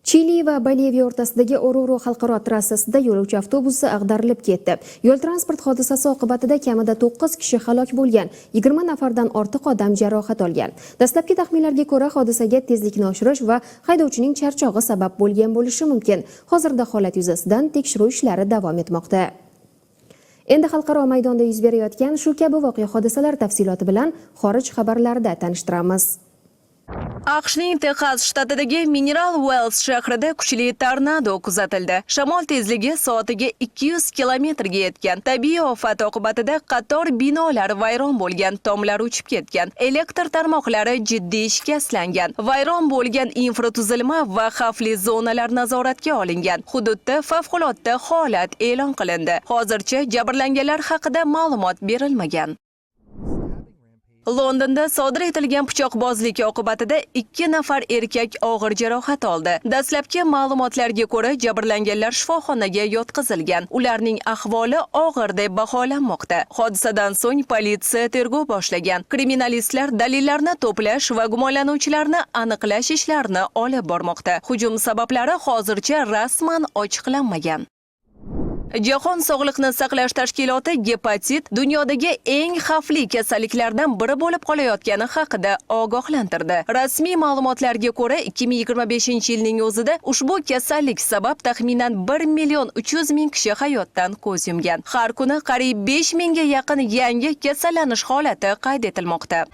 Chili va Boliviya o'rtasidagi Oruro xalqaro trassasida yo'lovchi avtobusi ag'darilib ketdi. Yo'l transport hodisasi oqibatida kamida 9 kishi halok bo'lgan, 20 nafardan ortiq odam jarohat olgan. Dastlabki taxminlarga ko'ra, hodisaga tezlikni oshirish va haydovchining charchog'i sabab bo'lgan bo'lishi mumkin. Hozirda holat yuzasidan tekshiruv ishlari davom etmoqda. Endi xalqaro maydonda yuz berayotgan shu kabi voqea hodisalar tafsiloti bilan xorij xabarlarida tanishtiramiz. AQShning Texas shtatidagi Mineral Wells shahrida kuchli tornado kuzatildi. Shamol tezligi soatiga 200 kilometrga yetgan. Tabiiy ofat oqibatida qator binolar vayron bo'lgan, tomlar uchib ketgan, elektr tarmoqlari jiddiy shikastlangan. Vayron bo'lgan infratuzilma va xavfli zonalar nazoratga olingan. Hududda favqulodda holat e'lon qilindi. Hozircha jabrlanganlar haqida ma'lumot berilmagan. Londonda sodir etilgan pichoqbozlik oqibatida ikki nafar erkak og'ir jarohat oldi. Dastlabki ma'lumotlarga ko'ra, jabrlanganlar shifoxonaga yotqizilgan. Ularning ahvoli og'ir deb baholanmoqda. Hodisadan so'ng politsiya tergov boshlagan. Kriminalistlar dalillarni to'plash va gumonlanuvchilarni aniqlash ishlarini olib bormoqda. Hujum sabablari hozircha rasman ochiqlanmagan. Jahon sog'liqni saqlash tashkiloti gepatit dunyodagi eng xavfli kasalliklardan biri bo'lib qolayotgani haqida ogohlantirdi. Rasmiy ma'lumotlarga ko'ra, 2025-yilning o'zida ushbu kasallik sabab taxminan 1 million 300 ming kishi hayotdan ko'z yumgan. Har kuni qariyb 5 mingga yaqin yangi kasallanish holati qayd etilmoqda.